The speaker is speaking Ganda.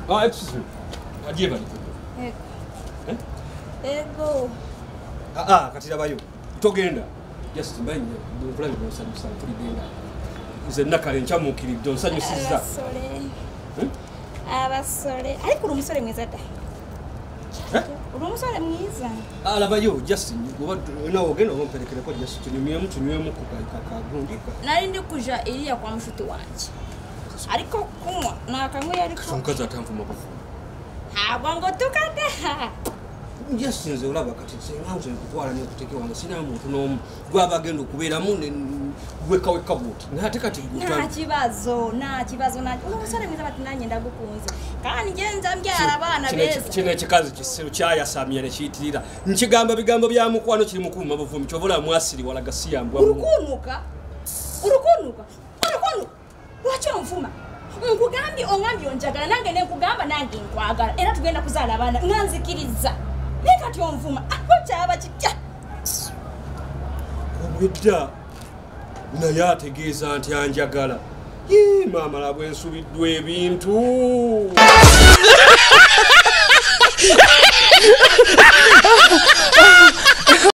Ah, excuse me. Agiye bali. Ego. Eh? Ego. Ah ah, kati labayo. Togenda. Just mbanyi nkulabye onsanyusa mpulidde nze nakale nkyamukkiridde onsanyusizza. Abasole. Abasole. Ariko uri umusore mwiza da. Uri umusore mwiza. Ah, labayo just oba nawe ogenda omperekereko just tunyumyemu tunywemu ku kagundi. Nari ndi kuja iriya kwa mushuti wanje. Ariko kunywa nakanyweye ariko. Omukazi atanvuma buvumo. Ntabwo ngo tukadaha. Just nze olaba kati singa nze nkutwala nekuteeka wange sina muntu n'omu gwaba agenda okubeeramu gwekka wekka bw'oti naye ate kati nta kibazo nta kibazo uri umusore mwiza bati nanjye ndagukunze kandi njye nza mbyara abana beza. Kino ekikazi kisiru kyayasamya ne kiyitirira nkigamba bigambo bya mukwano kiri mu kuuma buvumi kyova olaba mwasiriwala gasiyambwa. Urukunuka urukunuka urukunuka lwaki onvuma? Nkugambye ongambye onjagala nange nenkugamba nange nkwagala era tugenda kuzaala abaana nga nzikiriza. Naye kati onvuma aho kyaba kitya? Obwedda naye ategeeza nti anjagala. Yee maama laba ensubiddwa ebintu.